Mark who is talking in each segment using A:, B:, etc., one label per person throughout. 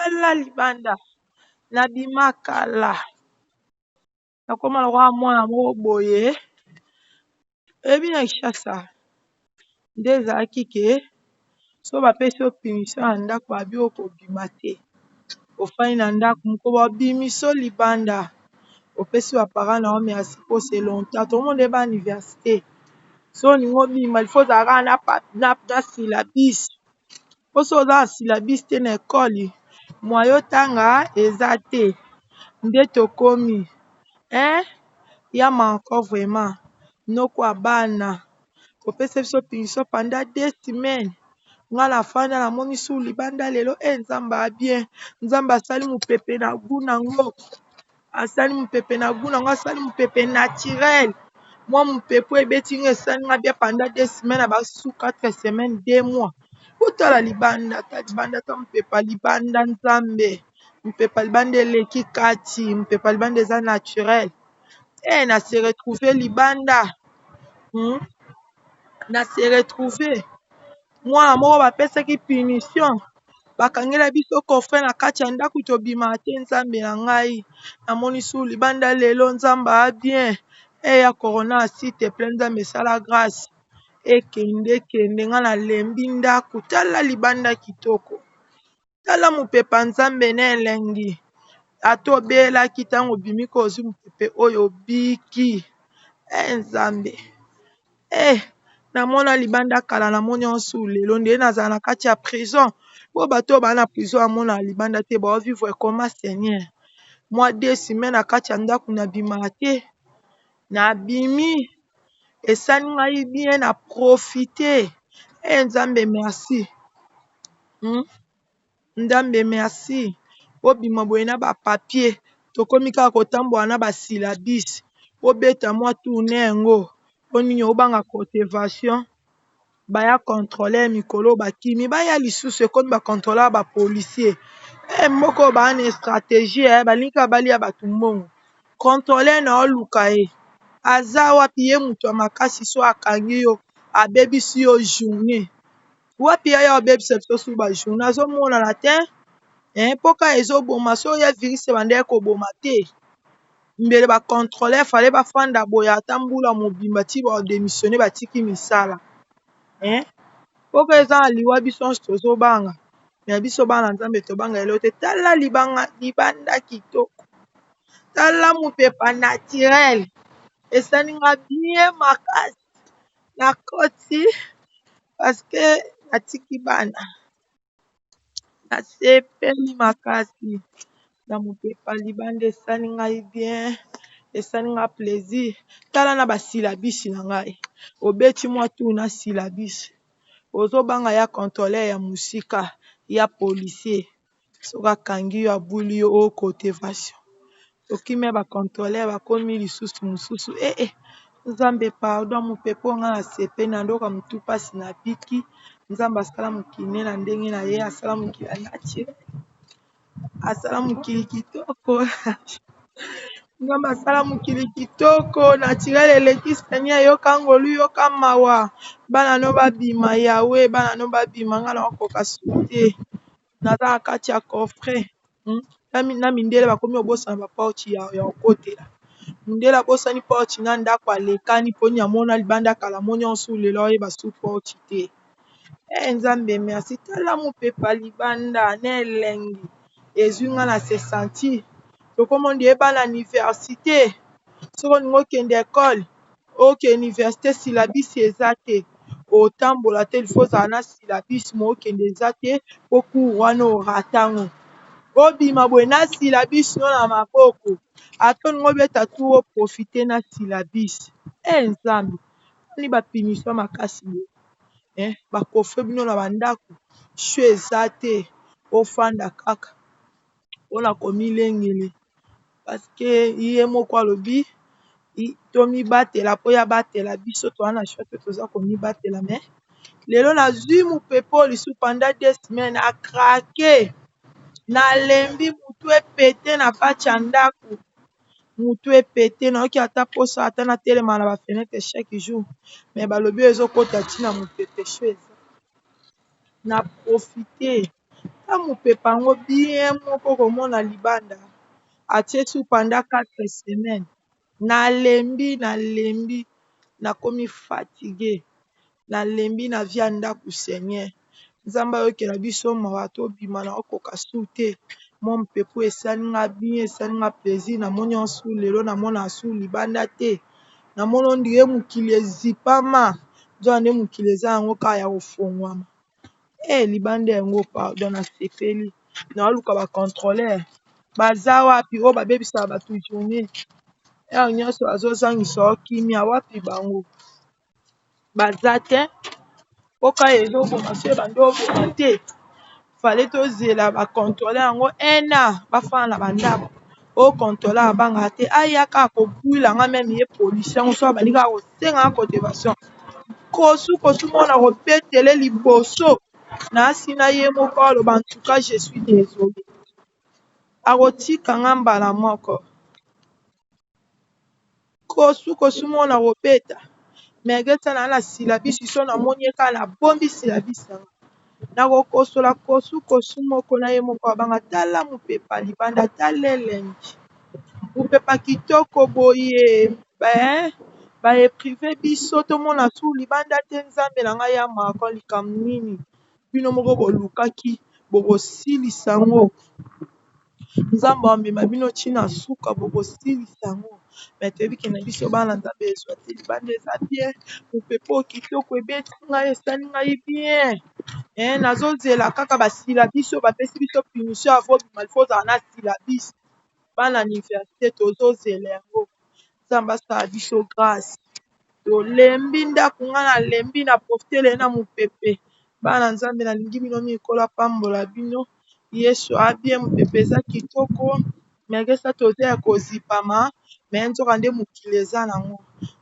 A: Tala libanda nabima kala nakoma lokola mwana moko boye oyebi na Kinshasa nde ezalaki ke so bapesi yo punition ya ndako babi okobima te ofandi na ndako mokolo babimiso libanda opesi ba parent na yo merci po c'est longtemps tomona nde ba université so olingi obima il faut ozala kaka na syllabus po soki oza na syllabus te na ekole moyen otanga eza te nde tokomi ya encore vraiment noko ya bana kopesa biso punition pendant 2 semaines nga na fanda namoni su libanda lelo e nzambe abien nzambe asali mopepe na gu nango asali mopepe na gu nango asali mopepe naturel mwa mopepe ebeti nga esali nga bien pendant 2 semaines na basu 4 semaines 2 mois botala libanda ta libanda ta mopepe ya libanda nzambe mopepe ya libanda eleki kati mopepe ya libanda eza naturel e na se retrouve libanda Na se retrouve mwana moko bapesaki punition bakangela biso coffret na kati ya ndako tobimaka te nzambe na ngai namoni su libanda lelo nzambe abien eya corona s'il te plaît nzambe esala grâce ekende kende nga nalembi ndako tala libanda kitoko tala mopepe ya nzambe na elengi ata obelaki ntango obimi ko ozwi mopepe oyo obiki e nzambe e namona libanda kala namoni nyonso lelo nde nazala na kati ya prison po bato oyo baa na prison amona libanda te bao vivre comme seigneur mwa 2 semaines na kati ya ndako nabimaka te nabimi esali ngai bien na profite e nzambe merci Nzambe merci obima boye na ba papier tokomi kaka kotambola na ba syllabus obeta mwa tourne yango po nini obanga contravention baya contrôle mikolo bakimi baya lisusu ekomi ba contrôle ya ba policier e moko baa na stratégie balingi kaka balia bato mbongo contrôle na oluka ye aza wapi ye moto ya makasi so akangi yo abebisi yo journée wapi aya obebisa biso su ba journée azomonana te mpoka ezoboma so oya virus ebanda ye koboma te mbele ba contrôleur fale bafanda boye ata mbula mobimba ti bao démissionner batiki misala mpoka eza na liwa biso nyonso tozobanga me biso bana nzambe tobanga elo te tala libanda kitoko tala mopepe naturel esalinga bien makasi nakoti parce que natiki bana nasepeli makasi na mopepe libanda esali ngai bien esali nga plaisir tala na ba syllabus na ngai obeti mwa tour na syllabus ozobanga ya contrôleur ya mosika ya policier soki akangi yo abuli yo o contravention okimi ya ba contrôleur bakomi lisusu mosusu ee nzambe pardon mopepe oyo nga na sepeli na ndoka motu mpasi na biki nzambe asala mokili na ndenge na ye asala mokili ya naturel asala mokili kitoko nzambe asala mokili kitoko naturel eleki seigneur yoka ngolu yoka mawa bana no babima yawe bana no babima nga na okoka su te naza na kati ya coffret na mindele bakomi kobosana ba porte ya kokotela mondele abosani porte na ndako alekani mponi amona libanda kala moni nyonso lelo oyeba su porte te e nzambe merci tala mopepe libanda na elengi ezwi nga na se sentir tokomondi yeba na université soki olingi okende ekole oke université syllabus eza te otambola te il faut ozala na syllabus mo okende eza te po cours wana oratango obima boye na syllabus no na maboko ata olingi obeta tour o profite na syllabus e nzambe oni ba punition makasi boye ba coffrer bino na bandako sho eza te ofanda kaka mpona komilengele parce que ye moko alobi tomibatela mpo ya batela biso toza na choix te toza komibatela me lelo nazwi mopepe oyo lisusu pendant 2 semaines a craquer nalembi motu epete na kati ya ndako motu epete nayoki ata mposa ata natelema na ba fenêtre chaque jour me balobi oyo ezokota ntina mopepe sho eza na profite. Ta mopepe yango bien moko komona libanda atie su pendant 4 semaines nalembi nalembi nakomi fatigue nalembi na vie ya ndako seigneur nzambe ayokela biso mawa tobima na okoka su te mwa mopepe esali nga bien esali nga plaisir namoni su lelo namona su libanda te namoni on dirait mokili ezipama nzoka nde mokili eza yango kaka ya kofongwama e libanda yango pardon nasepeli naoluka ba contrôleur baza wapi oyo babebisaka bato journée heure nyonso azozangisa kimia wapi bango baza te mpoka ezoboma so ebandi oboma te fale tozela ba contrôleur yango ena bafana na bandako oyo contrôleur abangaka te aya kaka kobwilanga même ye policier yango so abandi kaka kosenganga contravention kosu kosu mona kobetele liboso na asina ye moko aloba en tout cas je suis désolé akotikanga mbala moko kosu kosu mona kobeta malgré ça na na silabisi so namoni ye kaka nabombi silabisi yango nakokosola kosu kosu moko na ye moko abanga tala mopepe libanda tala elengi mopepe kitoko boye ba priver biso tomona su libanda te nzambe na ngai ya mako likambo nini bino moko bolukaki bokosilisa yango nzambe amema bino ntina suka bokosilisa yango me toyebi ke na biso bana nzambe ezwa te libanda eza bien mopepe oyo kitoko ebeti ngai esali ngai bien nazozela kaka basilabisi oyo bapesi biso punition avant obima il faut ozala na silabisi bana université tozozela yango nzambe asala biso grâce tolembi ndako nga nalembi na profiter na mopepe bana nzambe nalingi bino mingi nkolo apambola bino yesu abie mopepe eza kitoko malgré ça toza ya kozipama mais nzoka nde mokili eza nango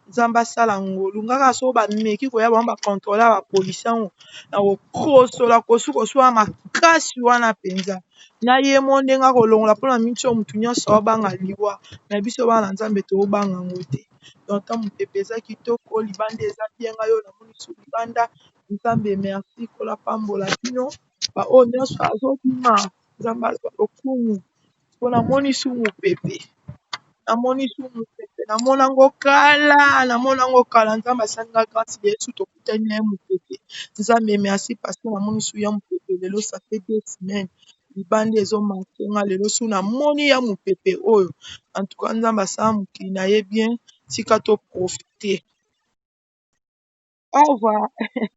A: nzambe asala ngolu nga kaka soki bameki koya bango ba contrôleur ba policier yango na kokosola kosu kosu wana makasi wana mpenza na ye mo ndenge akolongola mpona miti oyo motu nyonso aobanga liwa na biso bana nzambe toobanga yango te donc ta mopepe eza kitoko libanda eza bien ngai oyo namoni so libanda nzambe merci kola pambola bino baoyo nyonso azobima nzambe azwa lokumu mpo namoni su mopepe namoni su mopepe namona yango kala namona yango kala nzambe asalinga grâce yesu tokutani na ye mopepe nzambe merci parce que namoni su ya mopepe lelo ça fait 2 semaines libanda ezomarquer nga lelo su namoni ya mopepe oyo en tout cas nzambe asala mokili na ye bien tika to profiter. Au revoir.